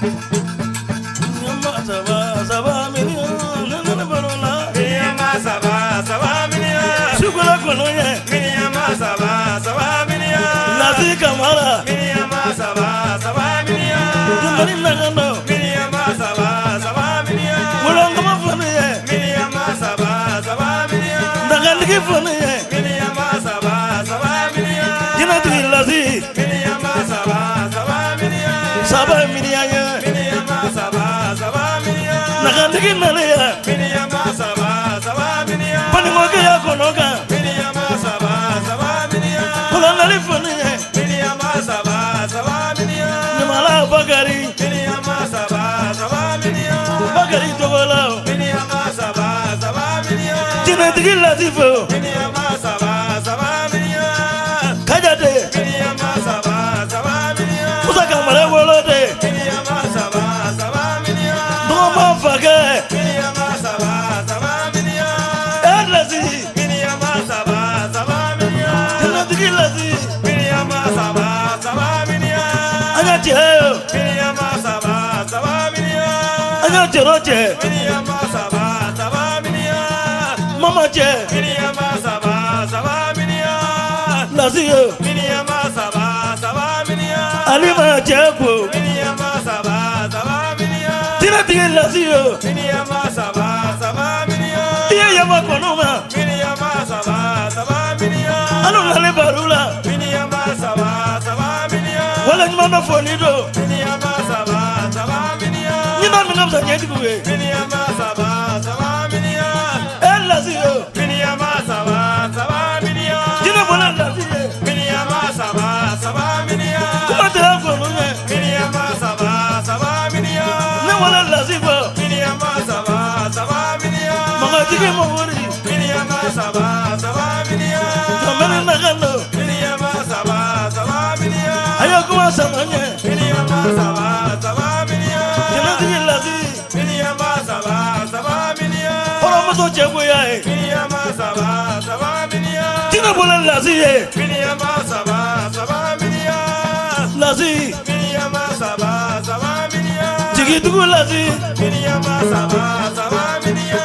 Miniyanba saba saba miniyan ne nana baro la. Miniyanba saba saba miniyan. Sukola kɔnɔ ye. Miniyanba saba saba miniyan. Lasi Kamara. Miniyanba saba saba miniyan. Jumani Nagando. Miniyanba saba saba miniyan. Wolongama fana ye. Miniyanba saba saba miniyan. Dagaligi fana ye. Miniyanba saba saba miniyan. Jinɛtigi Lasi. Miniyanba saba saba miniyan. Saba miniyan ye. Miniyanba saba saba miniyan. Nagatigi nale ye. Miniyanba saba saba miniyan. Banikɔkɛya kɔnɔ kan. Miniyanba saba saba miniyan. Kolongali fana ye. Miniyanba saba saba miniyan. Ɲamala Bakari. Miniyanba saba saba miniyan. Bakari Togola. Miniyanba saba saba miniyan. Jinɛtigi Lasi fo. Miniyanba saba saba miniyan. Kajate. Miniyanba saba saba miniyan. Musa Kamara wolo de. Miniyanba saba saba miniyan. Dɔgɔma fakɛ. Miniyanba saba saba miniyan. E Lasi. Miniyanba saba saba miniyan. Jinɛtigi Lasi. Miniyanba saba saba miniyan. An ka cɛ ye. Miniyanba saba saba miniyan. An ka cɛrɔ cɛ. Miniyanba saba saba miniyan. Mama cɛ. Miniyanba saba saba miniyan. Lasi ye. Miniyanba saba saba miniyan. Alima cɛ ko. Miniyanba saba saba miniyan. Jinɛtigi Lasi ye. Miniyanba saba saba miniyan. I ye yafa kɔnɔ ma. Miniyanba saba saba miniyan. An nalen baro la. Miniyanba saba saba miniyan. Wala ɲuman dɔ fɔli don. Miniyanba saba saba miniyan. Ɲinan min ka fisa ɲɛjugu ye. Miniyanba saba saba miniyan. E Lasi ye. Miniyanba saba saba miniyan. Jinɛ bɔra Lasi ye. Miniyanba saba saba miniyan. Kuma tɛ kɔnɔ ye. Miniyanba saba saba miniyan. Ne wala Lasi fɔ. Miniyanba saba saba miniyan. Magatigi mɔgɔri. Miniyanba saba saba miniyan. Jɔnbɛli Nagando. Miniyanba saba saba miniyan. A ye kuma sama ɲɛ. Miniyanba saba saba miniyan. Jinɛtigi Lasi. Miniyanba saba saba miniyan. Hɔrɔnmuso cɛgoya ye. Miniyanba saba saba miniyan. Jinɛ bɔra Lasi ye. Miniyanba saba saba miniyan. Lasi. Miniyanba saba saba miniyan. Jigitugu Lasi. Miniyanba saba saba miniyan.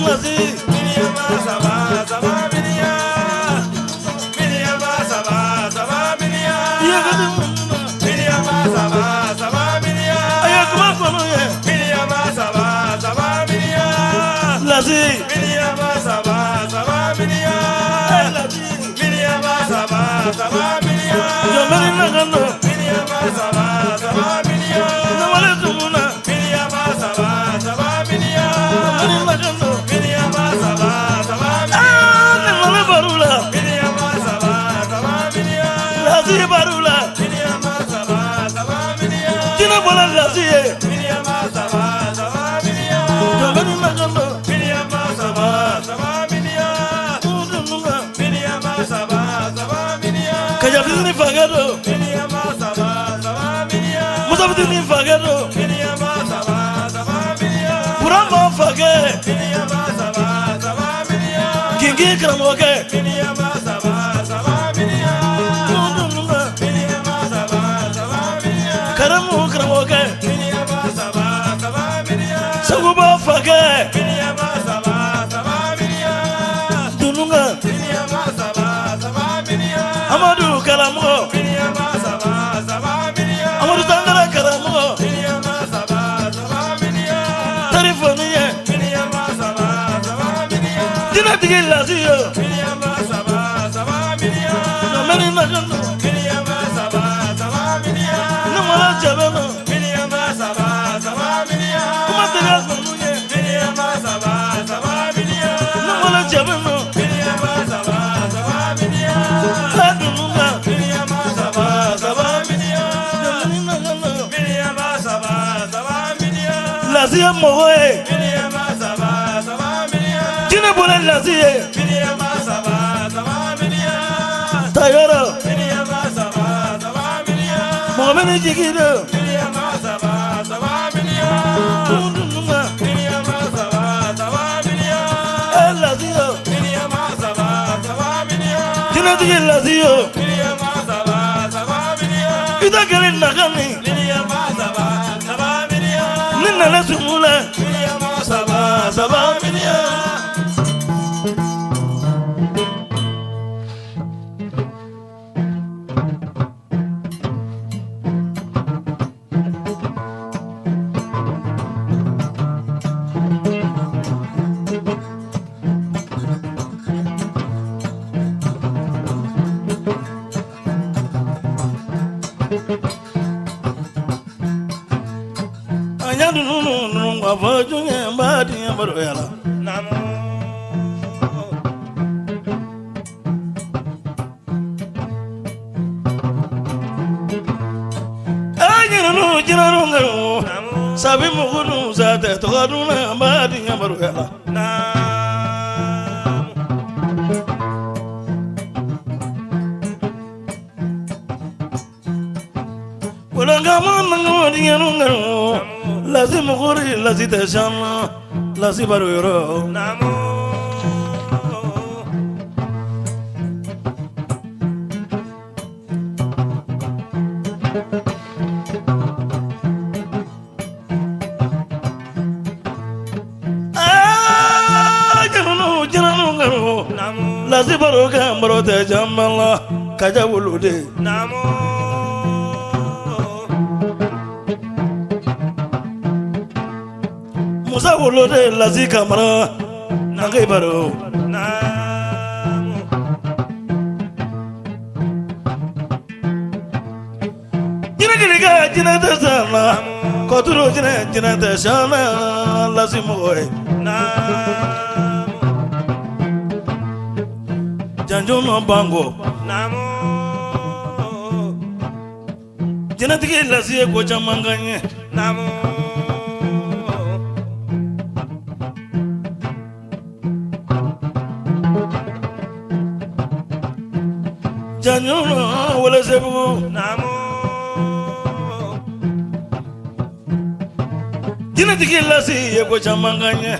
Lasi. Miniyanba saba saba miniyan. Miniyanba saba saba miniyan. I ye kati mun na. Miniyanba saba saba miniyan. A ye kuma kɔnɔ ye. Miniyanba saba saba miniyan. Lasi. Miniyanba saba saba E miniyan. Lasi. Miniyanba saba saba miniyan. Jɔnbɛli Nagando. Miniyanba saba saba miniyan. Ne wale tumuna. Miniyanba saba saba miniyan. Jɔnbɛli Nagando. Miniyanba saba saba miniyan. Aa ne wale baro la. Miniyanba saba saba miniyan. Lasi baro la. Miniyanba saba saba miniyan. Jinɛ bɔra Lasi ye. Miniyanba saba saba miniyan. Jɔnbɛli Nagando. Miniyanba saba saba miniyan. Tununga. Miniyanba saba saba miniyan. Kaja fitini fakɛ don. Miniyanba saba saba miniyan. Musa fitini fakɛ don. Miniyanba saba saba miniyan. Burama fakɛ. Miniyanba saba saba miniyan. Kinkin karamɔgɔkɛ. Miniyanba saba saba miniyan. Tununga. Miniyanba saba saba miniyan. Karamu karamɔgɔkɛ. Miniyanba saba saba miniyan. Seguba fakɛ. Miniyanba saba saba miniyan. Tununga. Miniyanba saba saba miniyan. Amadu karamɔgɔ. Miniyanba saba saba miniyan. Amadu Sankara karamɔgɔ. Miniyanba saba saba miniyan. Tarifoni ye. Miniyanba saba saba miniyan. Jinɛtigi Lasi ye. Miniyanba saba saba miniyan. Jɔnbɛli Nagando. Miniyanba saba saba miniyan. Ne wala cɛbɛ ma. Miniyanba saba saba miniyan. Kuma tɛ ka kɔnɔ ye. Miniyanba saba saba miniyan. Ne wala cɛbɛ ma. Miniyanba saba saba miniyan. La dununga. Miniyanba saba saba miniyan. Jɔnbɛli Nagando. Miniyanba saba saba miniyan. Lasi ye mɔgɔ ye. Miniyanba saba saba miniyan. Jinɛ bɔra Lasi ye. Miniyanba saba saba miniyan. Tayɔrɔ. Miniyanba saba saba miniyan. Mɔgɔ bɛ ni jigi don. Miniyanba saba saba miniyan. Tununga. Miniyanba saba saba miniyan. E Lasi ye. Miniyanba saba saba miniyan. Jinɛtigi Lasi ye. Miniyanba saba saba miniyan. I tɛ kelen nakan ni. Miniyanba saba saba nana sumula saba saba million. Sabi mugunu sa te togaduna mbadi nyamaru yala. Wolanga mananga dinyanungaru lazi muguri lazi teshana lazi baru yoro. Lazi baro kan baro tɛ caman la kaja woloden. Musa woloden lazi kamara nange baro. Jinɛ kili ka jinɛ tɛ sɛnɛ kɔturu jinɛ jinɛ tɛ sɛnɛ lazi mɔgɔ ye. Janjo bango jinɛtigi lasi ye ko caman ka ɲɛ. Janjo Welesebugu jinɛtigi lasi ye ko caman ka ɲɛ.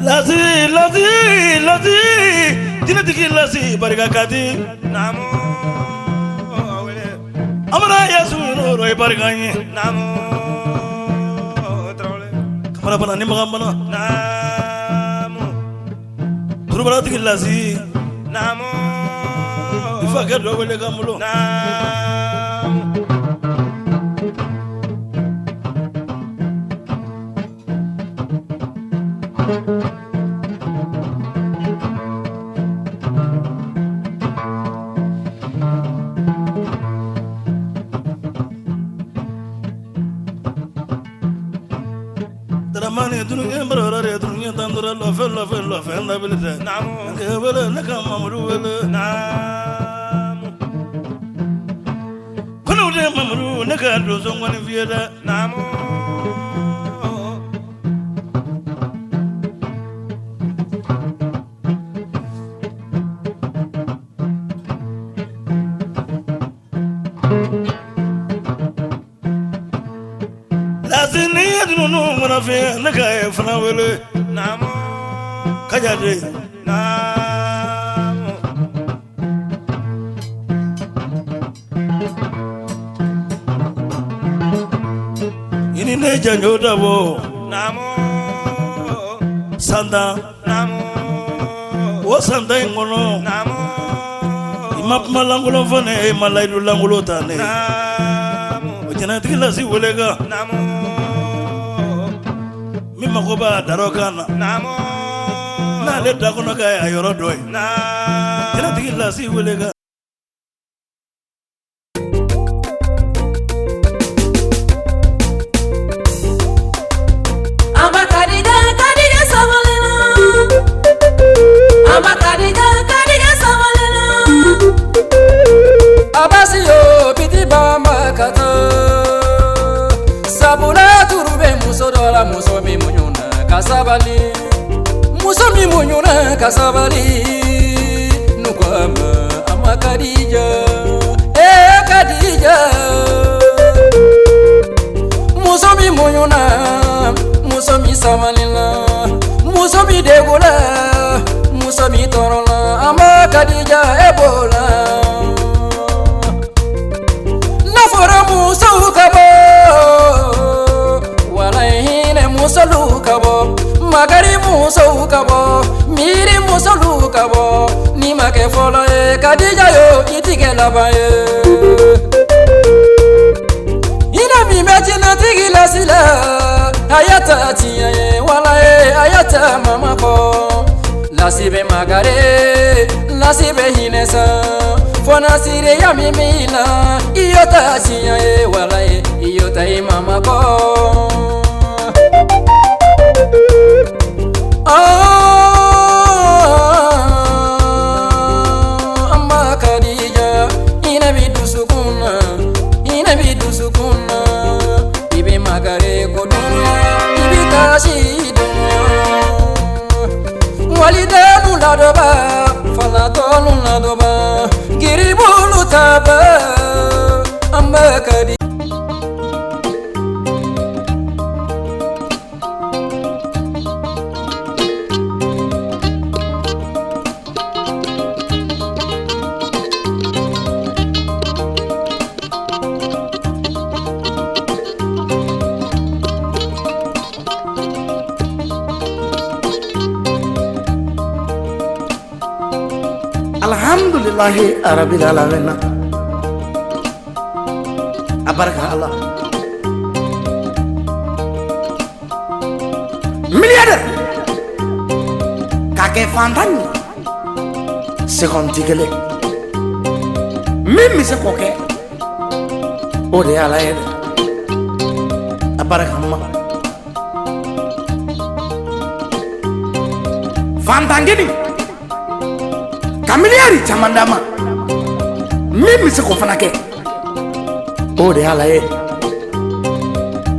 Lazi lazi lazi jinɛtigi lasi barika ka di. Amara yasu n'o ye barika ye. Kamara bana ni magan bana. Turubalatigi lasi. I fakɛ dɔ wele ka n bolo. Dramani dununya barara dununya tandura lɔfɛ lɔfɛ lɔfɛ labili tɛ. Nke wele ne ka Mamadu wele. Kɔnɔw de Mamadu ne ka donso ŋɔni fiyɛ dɛ. Lazi ni ye dununu ŋɔnɔ fiyɛ ne ka ye fana wele. Kaja de. I ni ne janjo dabɔ. San tan. O san tan in kɔnɔ. I ma kuma lankolon fɔ ne ye i ma layidu lankolon ta ne ye. O jɛnɛtigi lasi wele kan. Min mako b'a darɔ kan na. N'ale da kɔnɔ ka ye a yɔrɔ dɔ ye. Jɛnɛtigi lasi wele kan. Ama Kadija Kadija sabalina. Ama Kadija Kadija sabalina. Abasi yo biti bamba kata. Sabula turu bɛ muso dɔ la muso min muɲuna ka sabali. Muso min muɲuna ka sabali. Nu ko a ma Ama Kadija ee Kadija. Muso min muɲuna. Muso min sabalila, muso min degunna, muso min tɔɔrɔla, a ma Kadija e b'o la. N'a fɔra musow ka bɔ, walayi hinɛ musolu ka bɔ, makari musow ka bɔ, miiri musolu ka bɔ. N'i ma kɛ fɔlɔ ye Kadija yo, i ti kɛ laban ye. Hinɛ min bɛ diɲɛtigi lasi la, a y'a ta tiɲɛ ye, walayi a y'a ta mama kɔ. Lasi bɛ makari, lasi bɛ hinɛ sa, fo nasireya min b'i la, i y'o ta tiɲɛ ye, walayi i y'o ta i mama kɔ. Amma Kadija, hinɛ b'i dusukun na, hinɛ b'i dusukun na, i bɛ makari ko dunya, i bɛ kasi dunya. Walidenu ladɔba, falatɔnu ladɔba, giribulu taba, Amma Kadija. Alhamdulillahi rabbil alamin. A barika Allah. Milliardaire k'a kɛ fantan ye, seconde ti kelen. Min bɛ se k'o kɛ, o de ye Ala ye dɛ. A barika ma. Fantan gini ka miliyari caman d'a ma, min bɛ se k'o fana kɛ, o de ye Ala ye.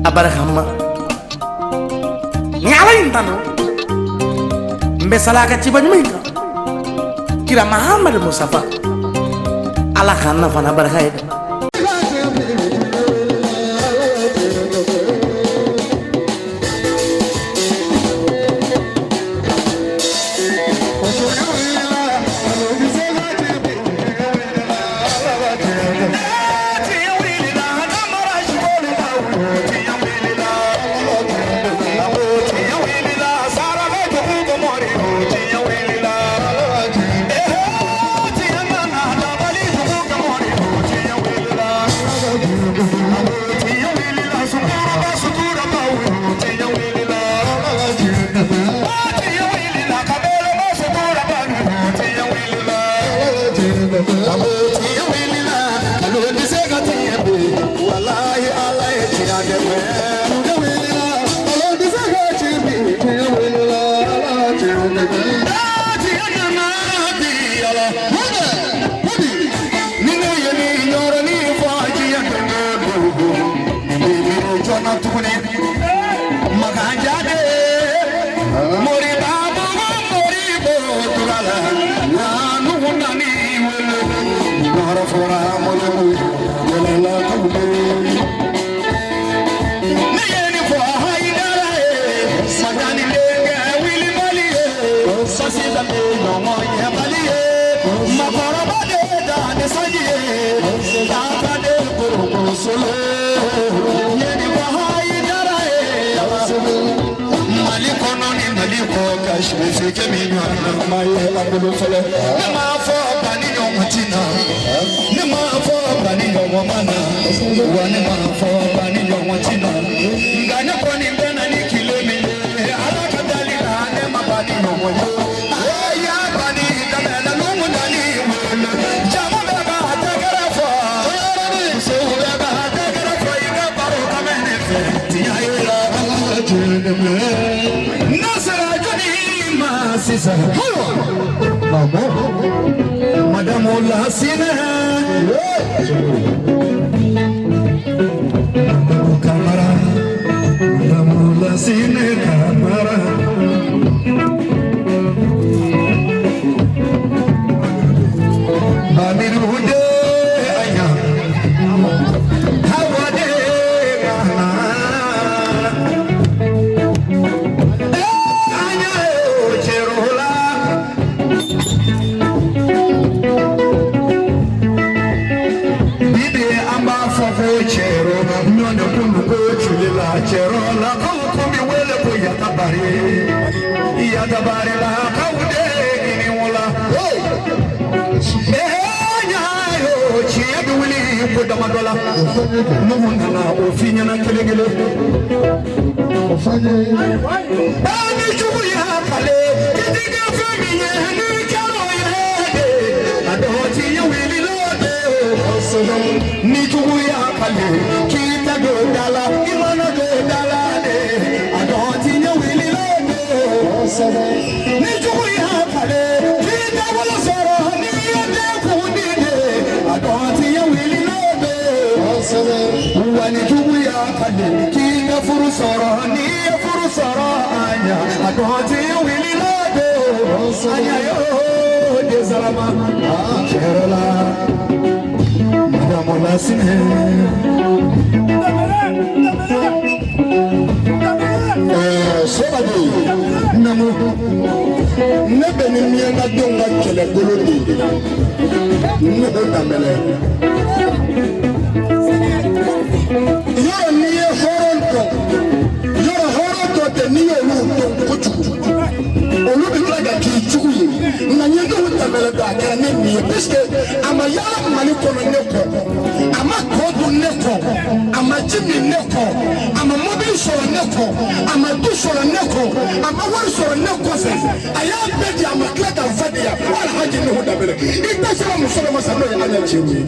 A barika ma. Ni Ala in tanu, n bɛ sali a ka ciba ɲuman in kan, kira Mahamadu Mustafa. Ala k'an nafa n'a barika ye dɛ. damadɔ la Nuhu nana o f'i ɲɛna kelen kelen. Ni jugu y'a kale i ti kɛ fɛn min ye n'i kɛra o ye de a dɔ ti ye wuli la de. Ni jugu y'a kale k'i tɛ don da la i mana don da la de a dɔ ti ye wuli la de. Ni jugu y'a kale k'i tɛ wolo sɔrɔ n'i ye den kun di de a dɔ ti ye wuli la de. Wa ni jugu y'a kale k'i tɛ furu sɔrɔ n'i ye furu sɔrɔ a ɲa a dɔ ti ye wuli la de. A ɲa yoo de salama cɛrɛ la Madame Lassine. Sɔgɔdi Namu, ne bɛ ni miyankadenw ka kɛlɛbolo de ye Nuhu Danbɛlɛ. Yɔrɔ n'i ye hɔrɔn dɔn, yɔrɔ hɔrɔn dɔ tɛ n'i y'olu dɔn kojugu, olu bɛ tila ka k'i jugu ye. Nka n ye Nuhu Danbɛlɛ dɔn a kɛra ne nin ye puisque a ma yaala Mali kɔnɔ ne kɔ, a ma kɔ dun ne kɔ, a ma ji min ne kɔ, a ma mobili sɔrɔ ne kɔ, a ma du sɔrɔ ne kɔ, a ma wari sɔrɔ ne kɔfɛ, a y'a bɛɛ di a ma tila ka fa di yan. Alhaji Nuhu Danbɛlɛ, i tɛ sɔrɔ muso dɔ ma sa n'o ye an ka cɛw ye.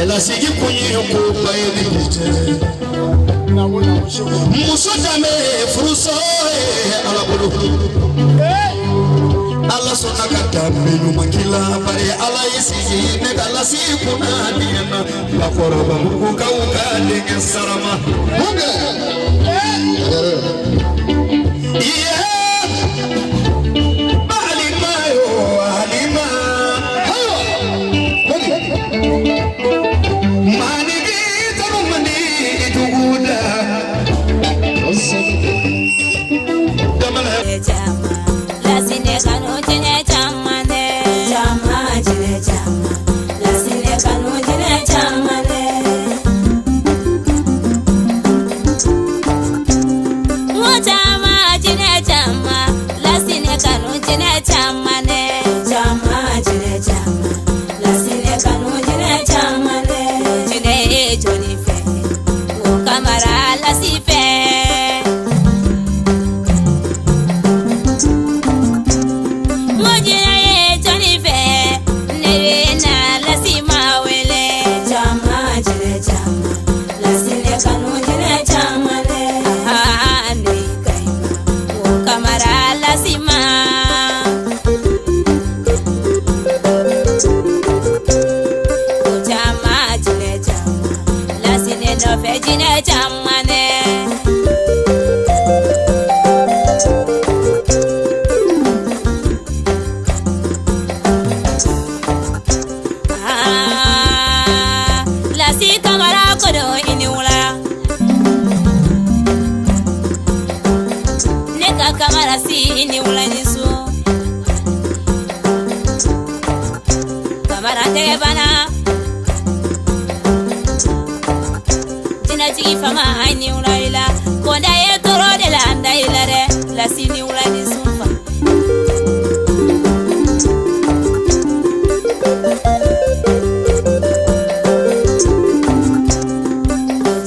Cɛlasigi kun ye koba ye ni bi cɛ. Muso danbe ye furuso ye Ala bolo. Ala sɔnna ka danbe ɲuman k'i la, bari Ala y'i sigi ne ka lasi kunna diɲɛ na. Bakɔrɔbabugukaw ka denkɛ sarama. Mun kɛ? Iye! Alima yo, Alima. Hayiwa! Modi. Manigi tanu mandi juguda. Damana. Lasine kanu jinɛ caman dɛ. Caman jinɛ caman. Lasine kanu jinɛ caman dɛ. N ko caman jinɛ caman. Lasine kanu jinɛ caman dɛ. Caman jinɛ caman. Lasine kanu jinɛ caman dɛ. Jinɛ ye jɔnni fɛ? O kamara lasi fɛ. N ko jinɛ ye jɔnni fɛ? Ne bɛ na lasi ma wele. Caman jinɛ caman. Lasine kanu jinɛ caman dɛ. Aa ne ka ɲi ma. O kamara lasi ma. O caman jinɛ caman. Lasine nɔfɛ jinɛ caman dɛ. Aa, Lasi kamara kodo i ni wula. Ne ka kamara si i ni wula ni su. Kamara tɛgɛ bana. Jinɛtigi fama a ni wula i la. Kɔnda ye tɔɔrɔ de la an da i la dɛ. Lasi ni wula ni su fa.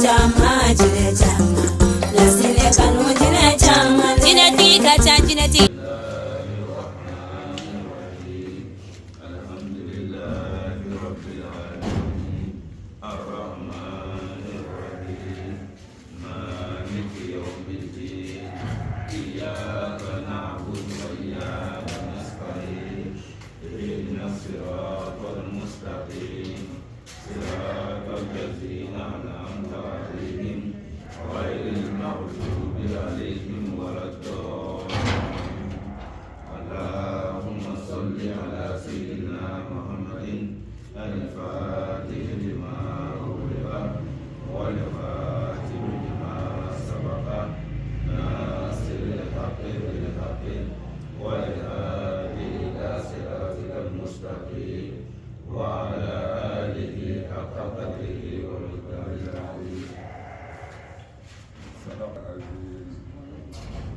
Caman jinɛ caman. Lasine kanu jinɛ caman. Jinɛtigi ka ca jinɛtigi. الحمد لله رب العالمين الرحمن الرحيم مالك يوم الدين إياك نعبد وإياك نستعين اهدنا الصراط المستقيم صراط الذين أنعمت عليهم غير المغضوب عليهم ولا الضالين. اللهم صل على سيدنا محمد الفاتح لما أغلق والخاتم لما سبق ناصر الحق بالحق والهادي إلى صراطك المستقيم وعلى آله حق قدره ومقداره العظيم. صدق العزيز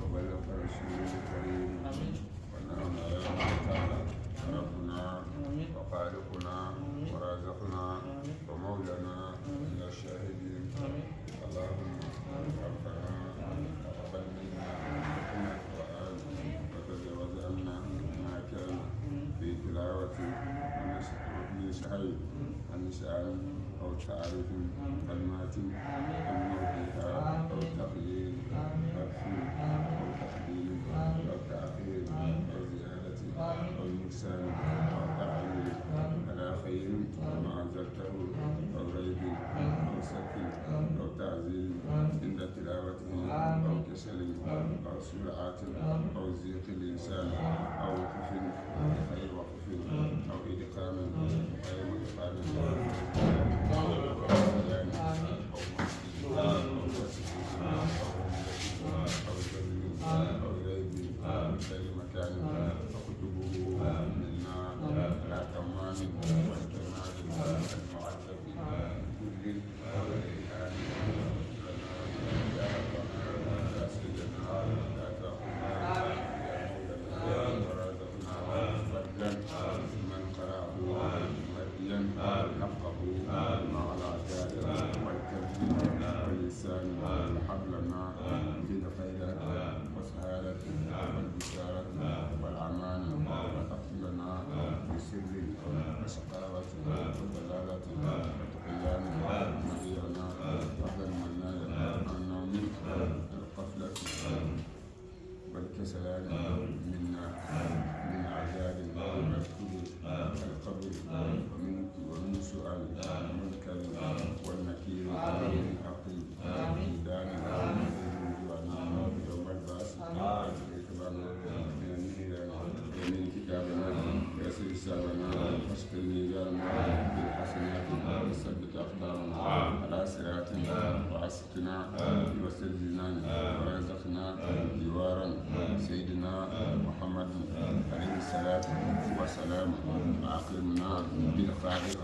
وبلغ رسوله الكريم، ونعم على ما تعالى ربنا وخالقنا ورازقنا ومولانا من الشاهدين. اللهم ربنا تقبل منا من القرآن وتجاوز عنا ما كان في تلاوة من سهو النسيان أو تعريف كلمات عن موضعها أو تغيير حرف أو تقديم أو تأخير أو زيادة أو نقصان أو تعويل على خير ما أنزلته أو ريب أو شك أو تعزيل عند تلاوته أو كسل أو سرعة أو زيق الإنسان أو وقف غير وقف أو إدغام غير مدغام أو بيان أو مد أو وصف أو همزة أو جزم أو ريب غير مكان، فاكتبه منا على تمام والكمال المعدل كل والإيمان. لنا يا ربنا يا سيدنا لا تأخذنا يا مولانا ورزقنا فضلا من قرأه مؤديا حقه مع العداء والكذب واللسان. وهب لنا بالخير والسهالة والبشارة والأمان، وتغفر لنا بسر وشقاوة وضلالة وطغيان. المنكر والنكير بالحق والميزان يوم البعث يمين كتابنا ويسر حسابنا واشكل ميزاننا بالحسنات وثبت أقدامنا على صراط وأسقنا بوسط الجنان ورزقنا جوارا سيدنا محمد عليه الصلاة والسلام وأكرمنا بالخالق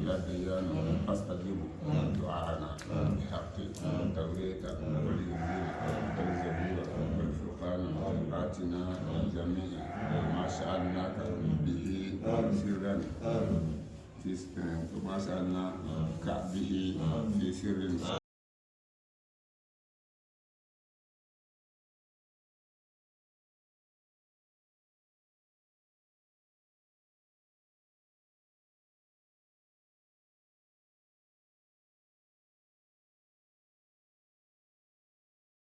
يا ديان فاستجب دعاءنا بحق التوراة والإنجيل والزبور والفرقان آتنا جميعا ما سألناك به سرا في ما سألناك به في سر